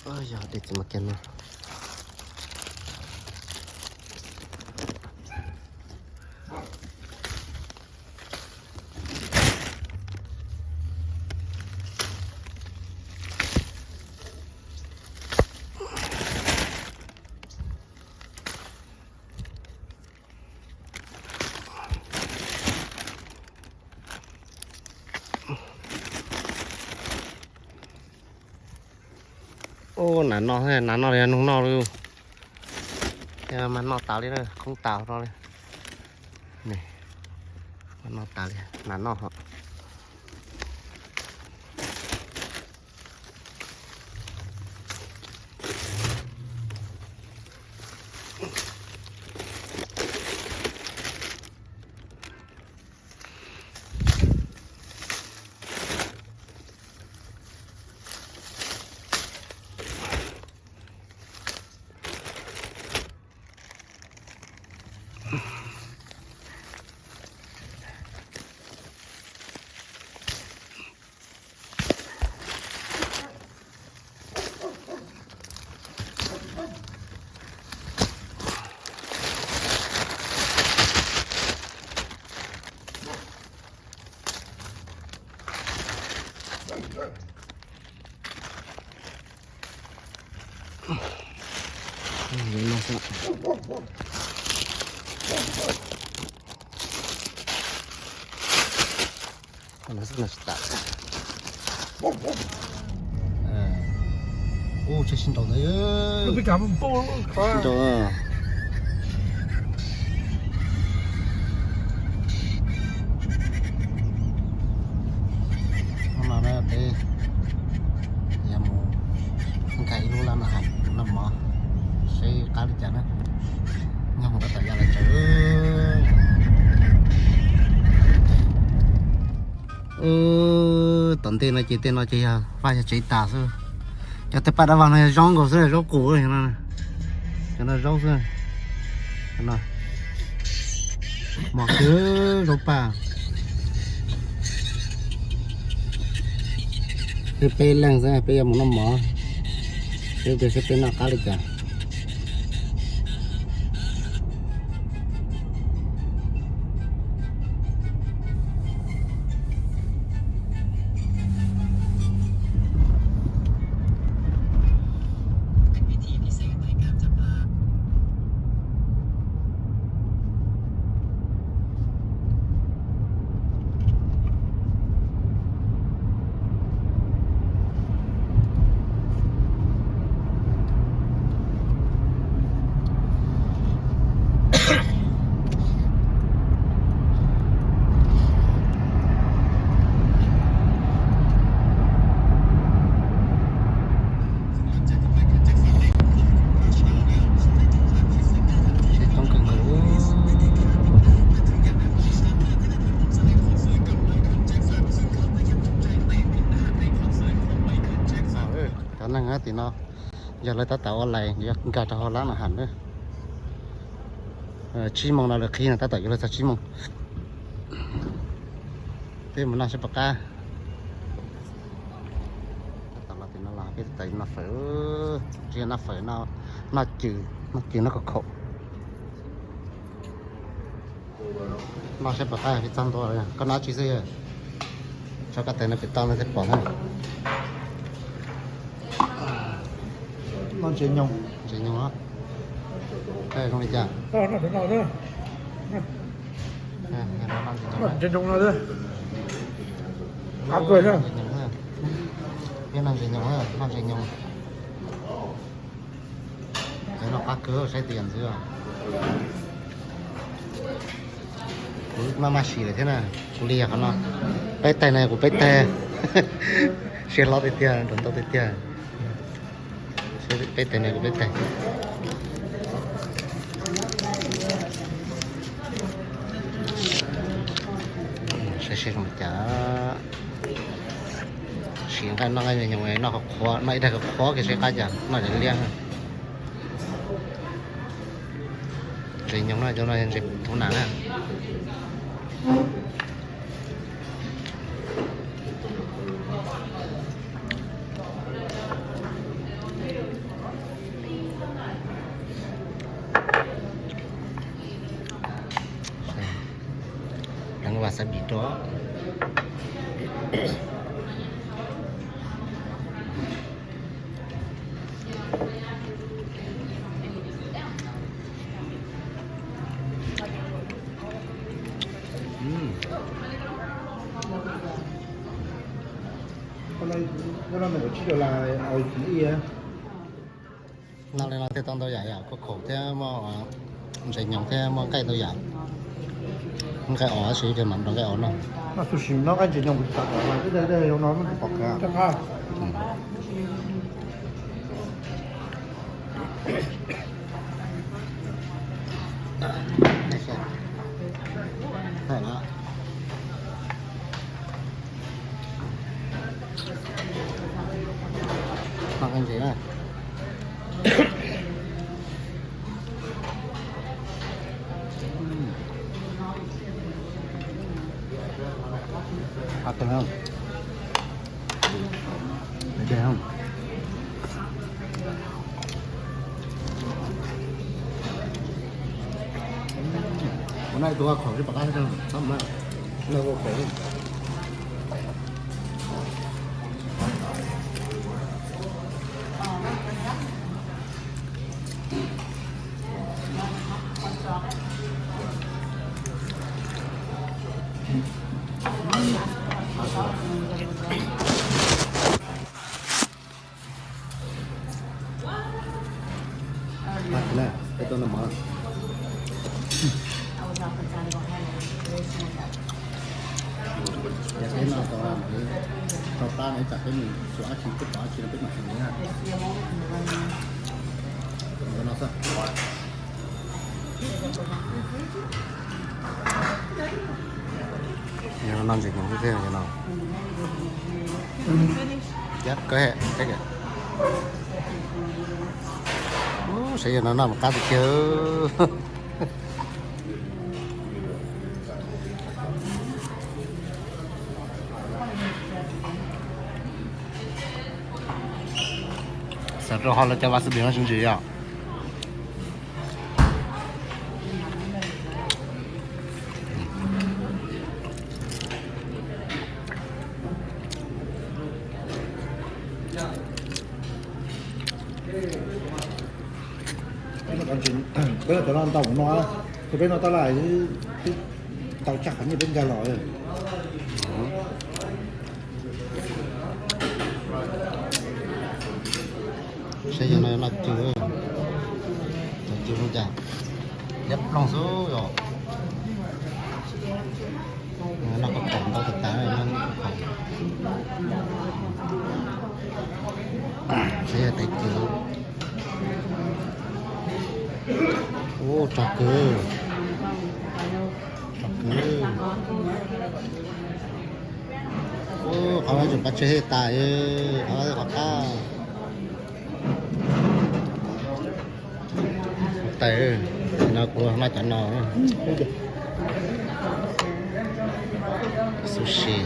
Yog dej txiv mas kiag no. Ub, nas noj, nas noj li nug noj li. Mas noj tas li na, khoob tas no li. Mas noj tas li, nas noj hos. Ub, tsheb sib nraus ntawd. Sib nraus. Hnub no peb yog mus nkag ib lub lab noj haus noj mov, seb qab li cas na. Nyob mus tab tom ya lawv tsaws. Tom ntej no ces tej no ces yog vaj yog tsev tas xwb. Cov tej paj dab vag no yog zaub nkaus xwb, zaub qus, cov no zaub xwb. Mos kiag zaub paj. Peb peb leeg xwb, peb yuav mus noj mov, seb peb noj qab li cas. Cov neeg tim no yog lawv tab tom ua lais yuav nkag rau hauv lab noj haus na. Tsib moos no lawv qhib no, tab tom yuav luag txog tsib moos. Peb mus noj seb puas qab. Tab tom los tim no los peb tab tom noj fawm, tsis yog noj fawm, noj cw, noj cw noj khaum khaum. Noj seb puas qab, peb txog ntua. Koj noj dab tsi xwb? Tso koj tes no pem toj no thiaj pom na. Noj ntses nyoos. Ntses nyoos los? Zoo li cas? Ntses nyoos no, qab kawg na. Peb noj ntses nyoos, noj ntses nyoos. Noj qab kawg, saib tias ntxwv. Kuv maj maj sim lawm thiab na. Kuv li yog qhov no, peb tais na, kuv peb tais. Siab hlob tiag tiag, nrov ntau tiag tiag. Peb tais na, kuv peb tais. Saib seb zoo li cas. Sim nqaij noj nqaij nyoos, noj qhuav qhuav, noj ib daig qhuav qhuav kiag seb qab cas, noj liab liab. Ntses nyoos na, cov no yog ntses thub nas na. Rov. No li no thiaj tau ntau yam yom, khuam khaum thiab muaj ntses nyoos thiab muaj nqaij ntau yam. Nqaij os tab sis ces mam nrog nqaij os no. Noj sushi no nqaij ntses nyoos kuv tsis xav kom, no pom qab. Noj nqaij ntses na. Qab kawg. Qab kawg. Ua no tus ua khaum tsis pom qab, tab mas ua khaum. Peb tuaj noj mov. Ces peb noj tau, tau plab no ib tsam peb mus xyuas dab tsi, peb pom dab tsi no peb mam xyuas na. Mus no xwb. Yog no ntses nyoos thiab no. Yog kawg, saib yog no noj mas qab tiag tiag. Xav rau ho lawv cov vas xwb pem no sib ntsws yom. Peb cov no ntau no, ces peb no tab laj twb tau tsaj qhov nyiaj peb nkag los. Saib yog no noj cw, cw zoo cas, liab ploog xwb os. Noj khaub khaum ntau tas tas, noj khaub khaum. Saib yog tes cw. Ub, tsog kawg. Tsog kawg. Ub, qhov no tseem pov tseg tas, qhov no qhov qab. Tais, no kuv noj cov no. Sushi.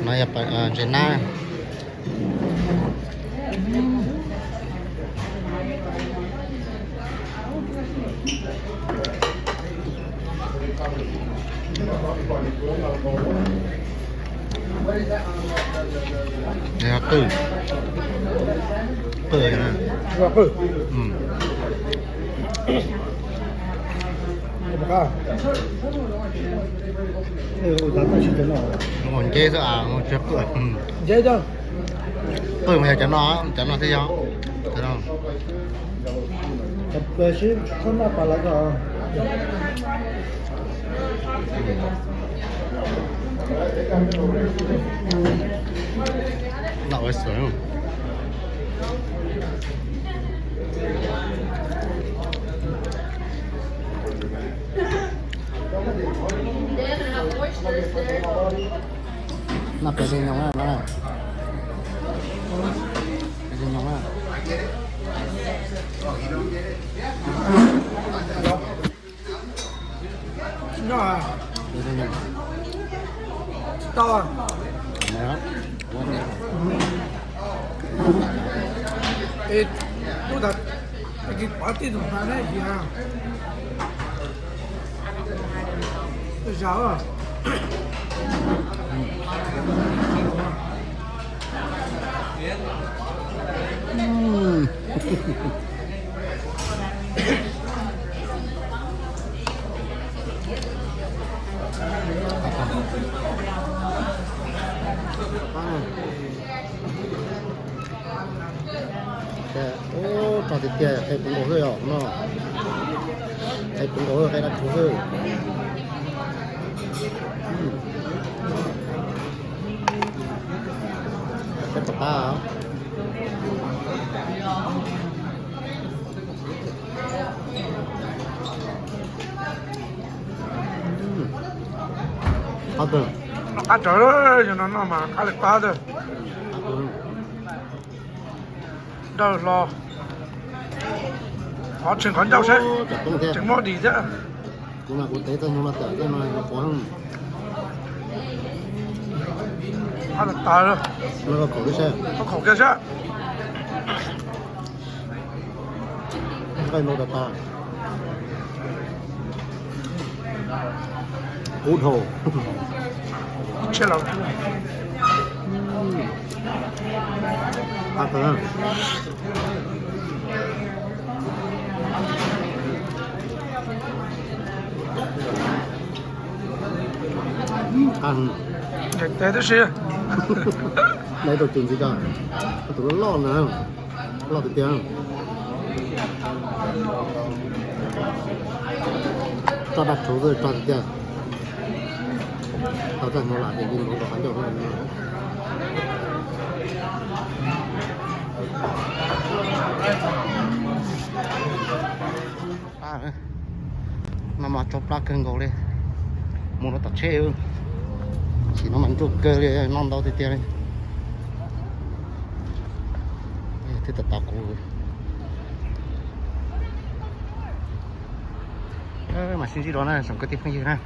No yog ntses nab. Qwj, qwj, qwj. Nceb xwb as, qwj mas yog cov no, cov no thiaj yog. Noj ua xwb. Noj pem zis nyoos na, pem zis nyoos na. Tsis noj, tsis tau. Es tub tas, tag kis pov tij tus hnav ne, tsis hnav. Zam. Ub, txog tiag tiag, qe puv nkaus xwb os no. Qe puv nkaus xwb, qe dab tshuv xwb. Peb pom qab. Qab tawg. Qab tawg, yog no noj mas qab li qab tawg. Dawb hlo. Qhov tseem qhov ncauj seb, tseem muab dim thiab. Kuv mas kuv tev txoj nyuag no tawm tej no qhuav. Qab tawg. Khaum kiag seb. Nqaij ntau tas tas. Kub dhau. Qab tawg. Qab. Nqaij teb tib si. Nqaij tau cus ntxiv tas. Tus loj loj na. Loj tiag tiag. Tso dab tshuv xwb, tso tiag tiag. Tau txaj hnuav lam ces yeej npaum rau qab ncauj no. No mas tsau plab kawg nkaus li. Mus rau tom tsheb, sim no mas ntsuag kawg li, noj ntau tiag tiag li. Twb tom tod kuv mas sib ntsib dua na tsoom kwv tij phooj ywg na.